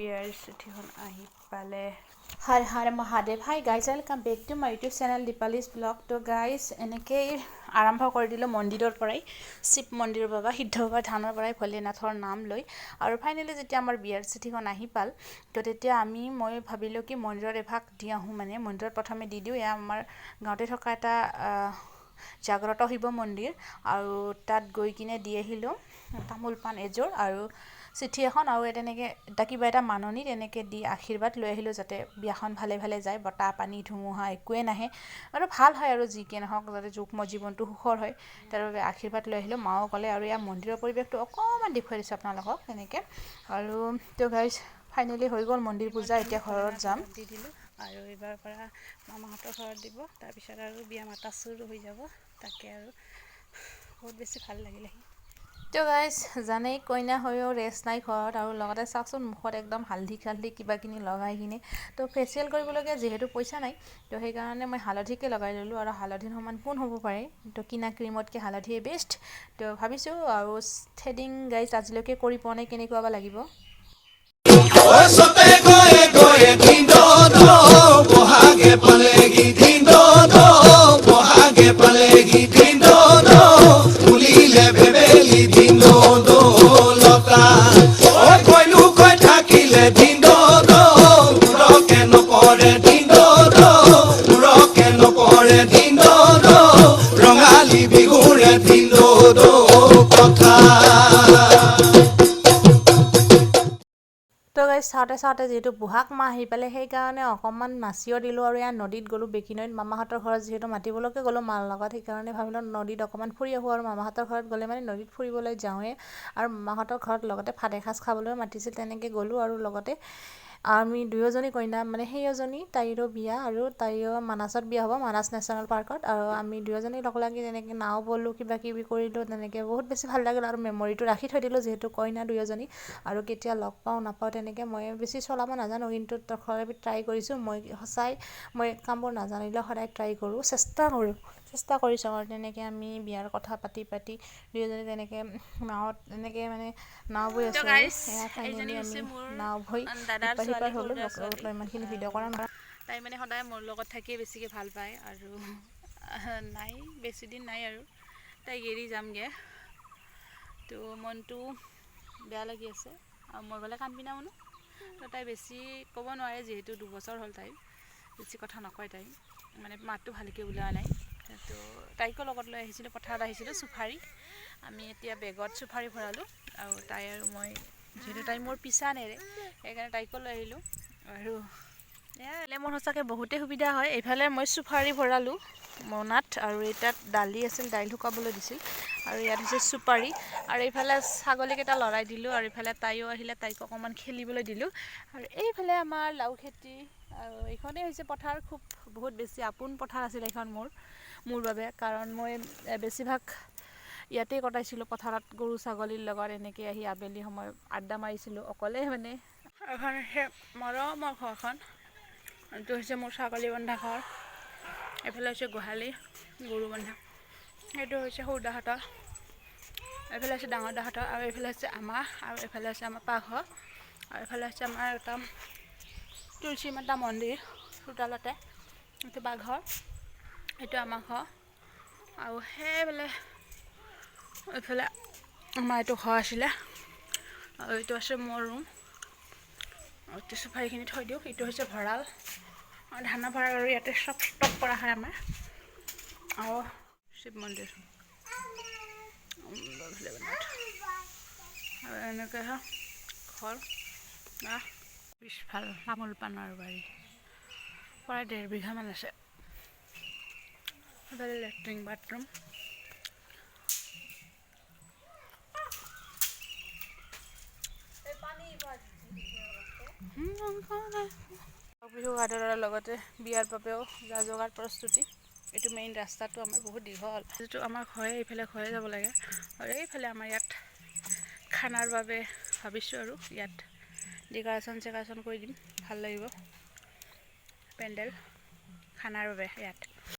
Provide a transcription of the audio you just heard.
বিয়াৰ চিঠিখন আহি পালে। Har Har Mahadev. Hi guys, welcome back to my YouTube channel Dipali's blog. তো গাইজ, এনেকেই আৰম্ভ কৰি দিলোঁ মন্দিৰৰ পৰাই, শিৱ মন্দিৰৰ বাবা সিদ্ধ বাবা থানৰ পৰাই ভোলেনাথৰ নাম লৈ। আৰু ফাইনেলি যেতিয়া আমাৰ বিয়াৰ চিঠিখন আহি পাল, তো তেতিয়া মই ভাবিলোঁ কি মন্দিৰত এভাগ দি আহোঁ, মানে মন্দিৰত প্ৰথমে দি দিওঁ। এয়া আমাৰ গাঁৱতে থকা এটা জাগ্ৰত শিৱ মন্দিৰ, আৰু তাত গৈ কিনে দি আহিলোঁ তামোল পাণ এযোৰ আৰু চিঠি এখন আৰু তেনেকৈ এটা কিবা এটা মাননি তেনেকৈ দি আশীৰ্বাদ লৈ আহিলোঁ, যাতে বিয়াখন ভালে ভালে যায়, বতাহ পানী ধুমুহা একোৱেই নাহে আৰু ভাল হয়, আৰু যি কি নহওক যাতে যুগ্ম জীৱনটো সুখৰ হয়, তাৰ বাবে আশীৰ্বাদ লৈ আহিলোঁ। মাও ক'লে। আৰু ইয়াৰ মন্দিৰৰ পৰিৱেশটো অকণমান দেখুৱাই দিছোঁ আপোনালোকক তেনেকৈ। আৰু তো গাইজ, ফাইনেলি হৈ গ'ল মন্দিৰ পূজা, এতিয়া ঘৰত যাম। দি দিলোঁ আৰু এইবাৰ পৰা মামাহঁতৰ ঘৰত দিব, তাৰপিছত আৰু বিয়া মাতা চুৰ হৈ যাব। তাকে আৰু বহুত বেছি ভাল লাগিলে। তো গাইজ, জানেই কইনা হৈও ৰেষ্ট নাই ঘৰত। আৰু লগতে চাওকচোন মুখত একদম হালধি চালধি কিবা কিনি লগাই কিনে। তো ফেচিয়েল কৰিবলগীয়া যিহেতু পইচা নাই, তো সেইকাৰণে মই হালধিকে লগাই ল'লোঁ। আৰু হালধিৰ সমান কোন হ'ব পাৰে, তো কিনা ক্ৰীমতকৈ হালধিয়ে বেষ্ট তো ভাবিছোঁ। আৰু থ্ৰেডিং গাইজ আজিলৈকে কৰি পোৱা নাই, কেনেকুৱা বা লাগিব। চতে গয়ে গয়ে ধিন্দ বহাগে পালেগি, ধিন্দ বহাগে পালেগি, ধিন্দ ফুলিলে ভেবেলি, ধিন্দ লতা ঐ কৈলো কৈ থাকিলে, ধিন্দ মূৰকে নপৰে, ধিন্দ মূৰকে নপৰে, ধিন্দ ৰঙালী বিহুৰে ধিন্দ কথা। তো গাইজ, চাওঁতে চাওঁতে যিহেতু বহাগ মাহ আহি পালে, সেইকাৰণে অকণমান নাচিও দিলোঁ। আৰু ইয়াত নদীত গ'লোঁ, বেকী নৈত মামাহঁতৰ ঘৰত যিহেতু মাতিবলৈকে গ'লোঁ মাৰ লগত, সেইকাৰণে ভাবিলোঁ নদীত অকণমান ফুৰি আহোঁ। আৰু মামাহঁতৰ ঘৰত গ'লে মানে নদীত ফুৰিবলৈ যাওঁৱেই, আৰু মামাহঁতৰ ঘৰত লগতে ভাত এসাঁজ খাবলৈও মাতিছিল, তেনেকৈ গ'লোঁ। আৰু লগতে আমি দুয়োজনী কইনা, মানে সেই এজনী তাইৰো বিয়া আৰু তাইও মানাছত বিয়া হ'ব, মানাছ নেশ্যনেল পাৰ্কত। আৰু আমি দুয়োজনী লগ লাগি তেনেকৈ নাও বলোঁ, কিবা কিবি কৰিলোঁ, তেনেকৈ বহুত বেছি ভাল লাগিল। আৰু মেমৰিটো ৰাখি থৈ দিলোঁ, যিহেতু কইনা দুয়োজনী আৰু কেতিয়া লগ পাওঁ নাপাওঁ। তেনেকৈ মই বেছি চলাব নাজানো, কিন্তু তথাপি ট্ৰাই কৰিছোঁ। মই সঁচাই মই কামবোৰ নাজানিলেও সদায় ট্ৰাই কৰোঁ, চেষ্টা কৰোঁ, চেষ্টা কৰিছোঁ। আৰু তেনেকৈ আমি বিয়াৰ কথা পাতি পাতি দুয়োজনী তেনেকৈ নাৱত এনেকৈ মানে নাও বৈ আছোঁ। সেয়া ফাইনেলি আমি নাও বৈ দাদাৰ ইপাৰ সিপাৰ ছোৱালী, হ'লোঁ। সৰু ছোৱালী ইমানখিনি ভিডিঅ' কৰা নাই। তাই মানে সদায় মোৰ লগত থাকিয়ে বেছিকৈ ভাল পায়। আৰু নাই, বেছিদিন নাই আৰু তাইক এৰি যামগৈ, তো মনটো বেয়া লাগি আছে। আৰু মই গ'লে কান্দিবি না মানুহ। তো তাই বেছি ক'ব নোৱাৰে, যিহেতু 2 বছৰ হ'ল, তাই বেছি কথা নকয়, তাই মানে মাতটো ভালকৈ ওলোৱা নাই। তো তাইকো লগত লৈ আহিছিলোঁ, পথাৰত আহিছিলোঁ। চুফাৰী আমি এতিয়া বেগত চুফাৰী ভৰালোঁ। আৰু তাই আৰু মই, যিহেতু তাই মোৰ পিছা নেৰে, সেইকাৰণে তাইকো লৈ আহিলোঁ। আৰু এয়া মোৰ সঁচাকৈ বহুতেই সুবিধা হয়। এইফালে মই চুফাৰী ভৰালোঁ মোনাত, আৰু এই তাত দালি আছিল, দাইল শুকাবলৈ দিছিল, আৰু ইয়াত হৈছে চুপাৰী। আৰু এইফালে ছাগলীকেইটা লৰাই দিলোঁ, আৰু এইফালে তাইও আহিলে, তাইক অকণমান খেলিবলৈ দিলোঁ। আৰু এইফালে আমাৰ লাও খেতি, আৰু এইখনেই হৈছে পথাৰ। খুব বহুত বেছি আপোন পথাৰ আছিল এইখন মোৰ বাবে, কাৰণ মই বেছিভাগ ইয়াতেই কটাইছিলোঁ পথাৰত, গৰু ছাগলীৰ লগত এনেকৈ আহি আবেলি সময় আড্ডা মাৰিছিলোঁ অকলে মানে। এখন হৈছে মৰমৰ ঘৰখন, এইটো হৈছে মোৰ ছাগলী বন্ধা ঘৰ, এইফালে হৈছে গোহালি গৰু বন্ধা, এইটো হৈছে সৰু দাহঁতৰ, এইফালে হৈছে ডাঙৰ দাহঁতৰ, আৰু এইফালে হৈছে আমাৰ, আৰু এইফালে হৈছে আমাৰ পাকঘৰ, আৰু এইফালে হৈছে আমাৰ এটা তুলসী মাতা মন্দিৰ চোতালতে। এইটো পাকঘৰ, এইটো আমাৰ ঘৰ। আৰু সেইফালে এইফালে আমাৰ এইটো ঘৰ আছিলে, আৰু এইটো আছে মোৰ ৰুম। আৰু এইটো চুফাৰীখিনি থৈ দিওঁ। এইটো হৈছে ভঁৰাল, ধানৰ ভঁৰাল, আৰু ইয়াতে চব ষ্টক কৰা হয় আমাৰ। আৰু শিৱ মন্দিৰ আৰু এনেকৈ ঘৰ। পিছফাল তামোল পাণৰ বাৰী, প্ৰায় 1.5 বিঘামান আছে। এইফালে লেট্ৰিন বাথৰুম। বিহু আদৰাৰ লগতে বিয়াৰ বাবেও যা যোগাৰ প্ৰস্তুতি। এইটো মেইন ৰাস্তাটো আমাৰ বহুত দীঘল, যিটো আমাৰ ঘৰে এইফালে ঘৰে যাব লাগে। আৰু এইফালে আমাৰ ইয়াত খানাৰ বাবে ভাবিছোঁ, আৰু ইয়াত ডেক'ৰেশ্যন চেকৰেশ্যন কৰি দিম, ভাল লাগিব, পেণ্ডেল খানাৰ বাবে ইয়াত।